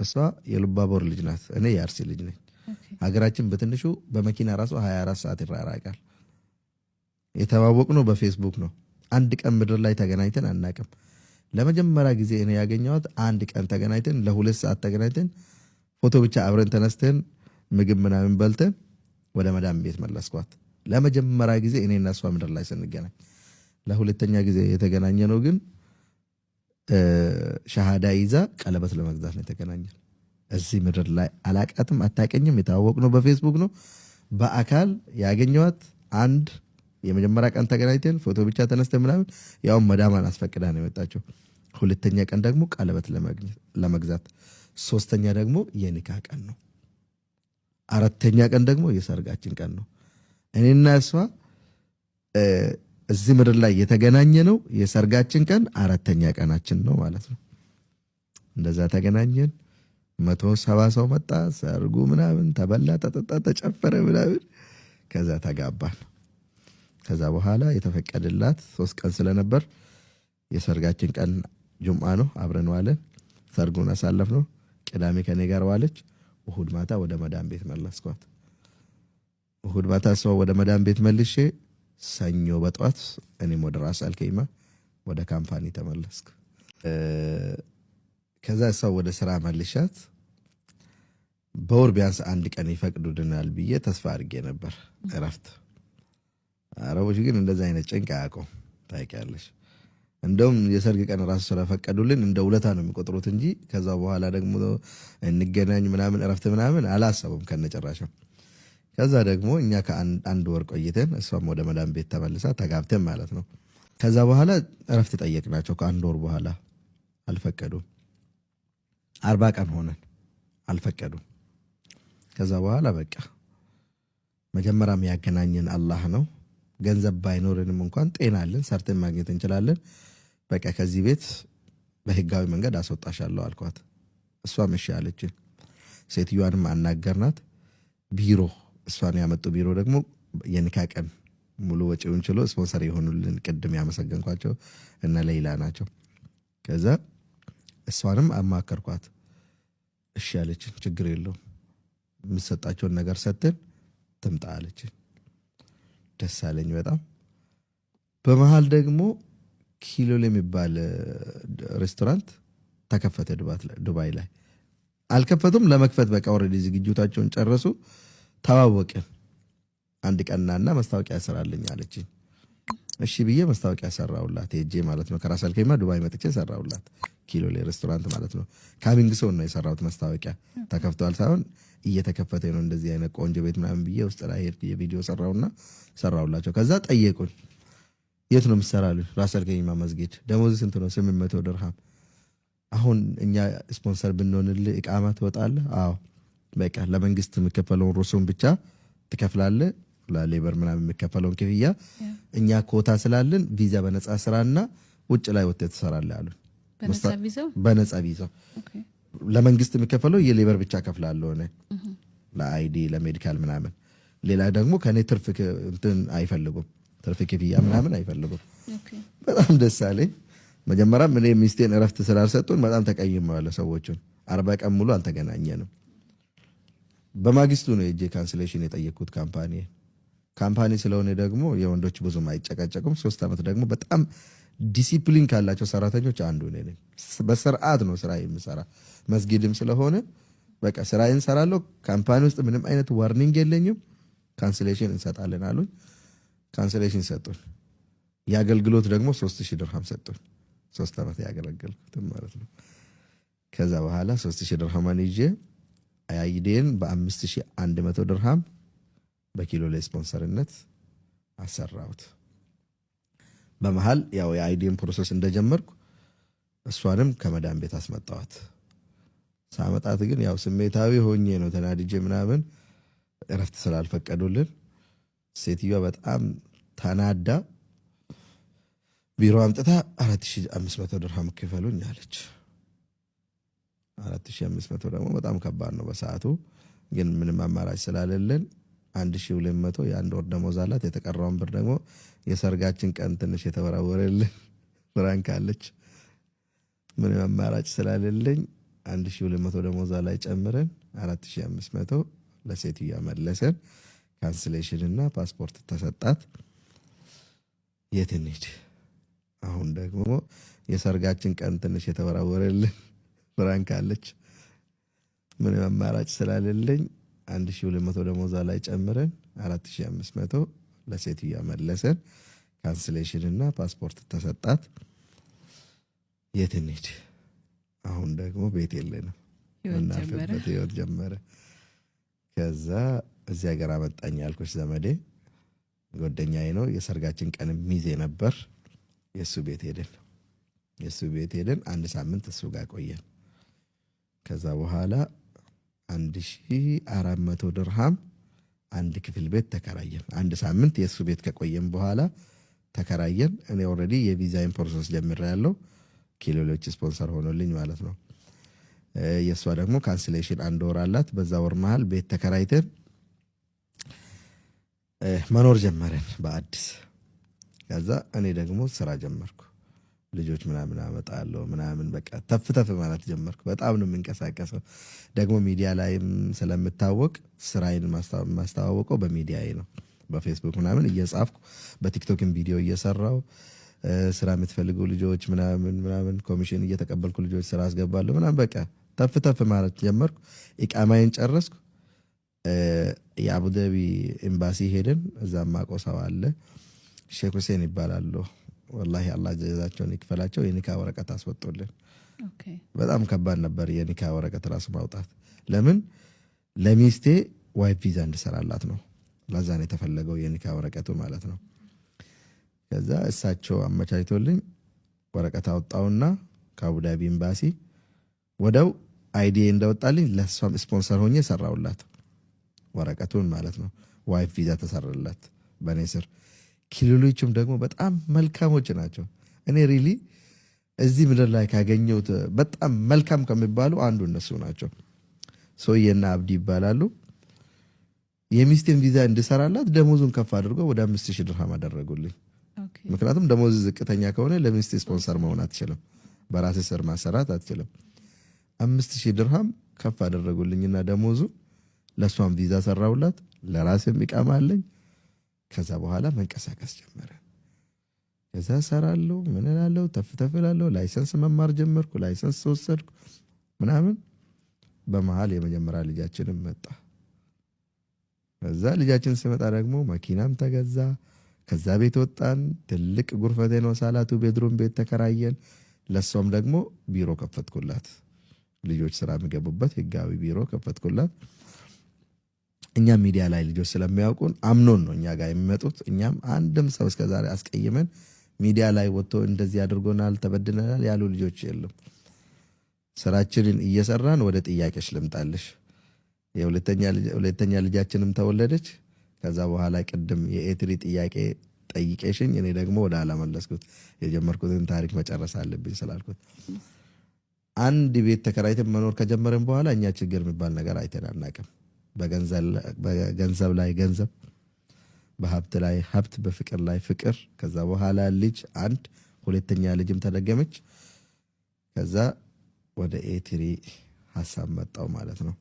እሷ የሉባቦር ልጅ ናት፣ እኔ የአርሲ ልጅ ነኝ። ሀገራችን በትንሹ በመኪና ራሱ 24 ሰዓት ይራራቃል። የተዋወቅነው በፌስቡክ ነው። አንድ ቀን ምድር ላይ ተገናኝተን አናቅም። ለመጀመሪያ ጊዜ እኔ ያገኘኋት አንድ ቀን ተገናኝተን ለ2 ሰዓት ተገናኝተን ፎቶ ብቻ አብረን ተነስተን ምግብ ምናምን በልተን ወደ መዳም ቤት መለስኳት። ለመጀመሪያ ጊዜ እኔና እሷ ምድር ላይ ስንገናኝ። ለሁለተኛ ጊዜ የተገናኘነው ግን ሻሃዳ ይዛ ቀለበት ለመግዛት ነው የተገናኘን። እዚህ ምድር ላይ አላቃትም፣ አታቀኝም። የተዋወቅነው በፌስቡክ ነው። በአካል ያገኘኋት አንድ የመጀመሪያ ቀን ተገናኝተን ፎቶ ብቻ ተነስተን ምናምን፣ ያውም መዳማን አስፈቅዳ ነው የመጣችው። ሁለተኛ ቀን ደግሞ ቀለበት ለመግዛት፣ ሶስተኛ ደግሞ የኒካ ቀን ነው። አራተኛ ቀን ደግሞ የሰርጋችን ቀን ነው። እኔና እሷ እዚህ ምድር ላይ የተገናኘነው የሰርጋችን ቀን አራተኛ ቀናችን ነው ማለት ነው። እንደዛ ተገናኘን። 170 ሰው መጣ። ሰርጉ ምናምን ተበላ፣ ተጠጣ፣ ተጨፈረ ምናምን። ከዛ ተጋባን። ከዛ በኋላ የተፈቀደላት 3 ቀን ስለነበር የሰርጋችን ቀን ጁምአ ነው። አብረን ዋለን። ሰርጉን አሳለፍነው። ቅዳሜ ከኔ ጋር ዋለች። እሁድ ማታ ወደ መዳም ቤት መለስኳት። እሁድ ማታ እሷ ወደ መዳም ቤት መልሼ ሰኞ በጠዋት እኔም ወደ ራስ አልከይማ ወደ company ተመለስኩ። ከዛ እሷ ወደ ስራ መልሻት በወር ቢያንስ አንድ ቀን ይፈቅዱልናል ብዬ ተስፋ አድርጌ ነበር እረፍት። አረቦች ግን እንደዚህ አይነት ጭንቅ አያውቁም፣ ታውቂያለሽ። እንደውም የሰርግ ቀን ራሱ ስለፈቀዱልን እንደ ውለታ ነው የሚቆጥሩት እንጂ ከዛ በኋላ ደግሞ እንገናኝ ምናምን እረፍት ምናምን አላሰቡም ከነጭራሽም። ከዛ ደግሞ እኛ ከአንድ ወር ቆይተን እሷም ወደ መዳም ቤት ተመልሳ ተጋብተን ማለት ነው። ከዛ በኋላ እረፍት ጠየቅናቸው። ከአንድ ወር በኋላ አልፈቀዱም። 40 ቀን ሆነን አልፈቀዱም። ከዛ በኋላ በቃ መጀመሪያም ያገናኘን አላህ ነው። ገንዘብ ባይኖርንም እንኳን ጤና አለን፣ ሰርተን ማግኘት እንችላለን። በቃ ከዚህ ቤት በህጋዊ መንገድ አስወጣሻለሁ አልኳት። እሷም እሺ አለችን። ሴትዮዋንም አናገርናት። ቢሮ እሷን ያመጡ ቢሮ ደግሞ የኒካ ቀን ሙሉ ወጪውን ችሎ ስፖንሰር የሆኑልን ቅድም ያመሰገንኳቸው እነ ሌይላ ናቸው። ከዛ እሷንም አማከርኳት። እሺ አለችን። ችግር የለውም፣ የምትሰጣቸውን ነገር ሰጥን ትምጣ አለችን። ደስ አለኝ በጣም። በመሀል ደግሞ ኪሎል የሚባል ሬስቶራንት ተከፈተ ዱባይ ላይ። አልከፈቱም፣ ለመክፈት በቃ already ዝግጅታቸውን ጨረሱ። ተዋወቅን። አንድ ቀናና ማስታወቂያ ስራልኝ አለችኝ። እሺ ብዬ ማስታወቂያ ሰራውላት ሄጄ ማለት ነው። ከራስ አልከይማ ዱባይ መጥቼ ሰራውላት ኪሎሌ ሬስቶራንት ማለት ነው። Coming soon ነው የሰራሁት ማስታወቂያ። ተከፍተዋል ሳይሆን እየተከፈተ ነው፣ እንደዚህ አይነት ቆንጆ ቤት ምናምን ብዬ ውስጥ ላይ ሄድኩ፣ የቪዲዮ ሰራውና ሰራውላቸው። ከዛ ጠየቁኝ፣ የት ነው የምትሰራሉኝ? ራስ አልከይማ መስጊድ። ደሞዝ ስንት ነው? 800 ድርሃም። አሁን እኛ ስፖንሰር ብንሆንልህ ኢቃማ ትወጣለህ? አዎ፣ በቃ ለመንግስት የሚከፈለውን رسوم ብቻ ትከፍላለህ፣ ለ labor ምናምን የሚከፈለውን ክፍያ። እኛ ኮታ ስላለን ቪዛ በነፃ ስራና ውጭ ላይ ወጥተህ ትሰራለህ አሉኝ። በነፃ ቪዛ። ለመንግስት የሚከፈለው የ labor ብቻ ከፍላለሁ እኔ ለ ID፣ ለ medical ምናምን። ሌላ ደግሞ ከኔ ትርፍ እንትን አይፈልጉም፣ ትርፍ ክፍያ ምናምን አይፈልጉም። በጣም ደስ አለኝ። መጀመሪያም እኔ ሚስቴን እረፍት ስላልሰጡን በጣም ተቀይሜዋለሁ ሰዎቹን። 40 ቀን ሙሉ አልተገናኘንም። በማግስቱ ነው ሄጄ cancellation የጠየቅኩት company። Company ስለሆነ ደግሞ የወንዶች ብዙም አይጨቃጨቁም። 3 ዓመት ደግሞ በጣም ዲሲፕሊን ካላቸው ሰራተኞች አንዱ እኔ ነኝ። በስርዓት ነው ስራ የምሰራ። መስጊድም ስለሆነ በቃ ስራዬን እሰራለሁ። Company ውስጥ ምንም አይነት warning የለኝም። Cancellation እንሰጣለን አሉኝ። Cancellation ሰጡን። የአገልግሎት ደግሞ 3000 ድርሃም ሰጡን። 3 ዓመት ያገለገልኩትም ማለት ነው። ከዛ በኋላ 3000 ድርሃማን ይዤ ID ን በ5100 ድርሃም በኪሎ ላይ ስፖንሰርነት አሰራሁት። በመሀል ያው የ ID ን process እንደጀመርኩ እሷንም ከመዳም ቤት አስመጣዋት። ሳመጣት ግን ያው ስሜታዊ ሆኜ ነው፣ ተናድጄ ምናምን፣ እረፍት ስላልፈቀዱልን ሴትዮዋ በጣም ተናዳ ቢሮ አምጥታ 4500 ድርሃም ክፈሉኝ አለች። 4500 ደግሞ በጣም ከባድ ነው በሰዓቱ። ግን ምንም አማራጭ ስላሌለን 1200 የአንድ ወር ደሞዝ አላት። የተቀረውን ብር ደግሞ የሰርጋችን ቀን ትንሽ የተወራወረልን ፍራንክ አለች። ምንም አማራጭ ስላሌለኝ 1200 ደሞዟ ላይ ጨምረን 4500 ለሴትዮዋ መለሰን። Cancellation እና ፓስፖርት ተሰጣት። የት እንሂድ? አሁን ደግሞ የሰርጋችን ቀን ትንሽ የተወራወረልን ፍራንክ አለች። ምንም አማራጭ ስላሌለኝ 1200 ደሞዟ ላይ ጨምረን 4500 ለሴትዮዋ መለሰን። Cancellation እና ፓስፖርት ተሰጣት። የት እንሂድ? አሁን ደግሞ ቤት የለንም። ምናርፍበት ህይወት ጀመረ። ከዛ እዚህ ሀገር አመጣኝ ያልኩሽ ዘመዴ ጓደኛዬ ነው። የሰርጋችን ቀን ሚዜ ነበር። የእሱ ቤት ሄደን አንድ ሳምንት እሱ ጋር ቆየን። ከዛ በኋላ 1400 ድርሃም አንድ ክፍል ቤት ተከራየን። አንድ ሳምንት የእሱ ቤት ከቆየን በኋላ ተከራየን። እኔ already የቪዛዬን process ጀምሬያለሁ። ኪሎሎች ስፖንሰር ሆኖልኝ ማለት ነው። የእሷ ደግሞ cancellation አንድ ወር አላት። በዛ ወር መሀል ቤት ተከራይተን መኖር ጀመረን በአዲስ። ከዛ እኔ ደግሞ ስራ ጀመርኩ። ልጆች ምናምን አመጣለሁ ምናምን፣ በቃ ተፍ ተፍ ማለት ጀመርኩ። በጣም ነው የምንቀሳቀሰው። ደግሞ ሚዲያ ላይም ስለምታወቅ ስራዬን ማስተዋወቀው በሚዲያዬ ነው። በፌስቡክ ምናምን እየጻፍኩ፣ በቲክቶክም ቪዲዮ እየሰራው፣ ስራ የምትፈልጉ ልጆች ምናምን ምናምን፣ ኮሚሽን እየተቀበልኩ ልጆች ስራ አስገባለሁ ምናምን፣ በቃ ተፍ ተፍ ማለት ጀመርኩ። ኢቃማዬን ጨረስኩ። የአቡዳቢ ኤምባሲ ሄድን። እዛም ማውቀው ሰው አለ፣ ሼክ ሁሴን ይባላሉ። ወላሂ አላህ ጀዛቸውን ይክፈላቸው። የኒካ ወረቀት አስወጡልን። በጣም ከባድ ነበር የኒካ ወረቀት ራሱ ማውጣት። ለምን? ለሚስቴ wife ቪዛ እንድሰራላት ነው። ለዛ ነው የተፈለገው የኒካ ወረቀቱ ማለት ነው። ከዛ እሳቸው አመቻችቶልኝ ወረቀት አወጣውና ከአቡዳቢ ኤምባሲ ወደው ID እንደወጣልኝ ለእሷም ስፖንሰር ሆኜ ሰራውላት ወረቀቱን ማለት ነው። Wife ቪዛ ተሰራላት በእኔ ስር። ኪሎሎችም ደግሞ በጣም መልካሞች ናቸው። እኔ really እዚህ ምድር ላይ ካገኘሁት በጣም መልካም ከሚባሉ አንዱ እነሱ ናቸው። ሰውዬና አብዲ ይባላሉ። የሚስቴን ቪዛ እንድሰራላት ደሞዙን ከፍ አድርገው ወደ 5000 ድርሃም አደረጉልኝ። ምክንያቱም ደሞዝ ዝቅተኛ ከሆነ ለሚስቴ ስፖንሰር መሆን አትችልም፣ በራሴ ስር ማሰራት አትችልም። 5000 ድርሃም ከፍ አደረጉልኝና ደሞዙ ለእሷም ቪዛ ሰራውላት፣ ለራሴም ኢቃማ አለኝ። ከዛ በኋላ መንቀሳቀስ ጀመረ። ከዛ እሰራለሁ፣ ምን እላለሁ፣ ተፍ ተፍ እላለሁ። License መማር ጀመርኩ፣ license ወሰድኩ ምናምን። በመሀል የመጀመሪያ ልጃችንም መጣ። ከዛ ልጃችን ሲመጣ ደግሞ መኪናም ተገዛ። ከዛ ቤት ወጣን። ትልቅ ጉርፈቴ ነው ሳላ two bedroom ቤት ተከራየን። ለሷም ደግሞ ቢሮ ከፈትኩላት። ልጆች ስራ የሚገቡበት ህጋዊ ቢሮ ከፈትኩላት። እኛም ሚዲያ ላይ ልጆች ስለሚያውቁን አምኖን ነው እኛ ጋር የሚመጡት። እኛም አንድም ሰው እስከዛሬ አስቀይመን ሚዲያ ላይ ወጥቶ እንደዚህ አድርጎናል፣ ተበድለናል ያሉ ልጆች የሉም። ስራችንን እየሰራን ወደ ጥያቄሽ ልምጣልሽ። የሁለተኛ ልጃችንም ተወለደች። ከዛ በኋላ ቅድም የ A3 ጥያቄ ጠይቄሽኝ እኔ ደግሞ ወደ አላመለስኩት፣ የጀመርኩትን ታሪክ መጨረስ አለብኝ ስላልኩት፣ አንድ ቤት ተከራይተን መኖር ከጀመርን በኋላ እኛ ችግር የሚባል ነገር አይተን አናውቅም። በገንዘብ ላይ ገንዘብ፣ በሀብት ላይ ሀብት፣ በፍቅር ላይ ፍቅር። ከዛ በኋላ ልጅ አንድ፣ ሁለተኛ ልጅም ተደገመች። ከዛ ወደ A3 ሀሳብ መጣው ማለት ነው።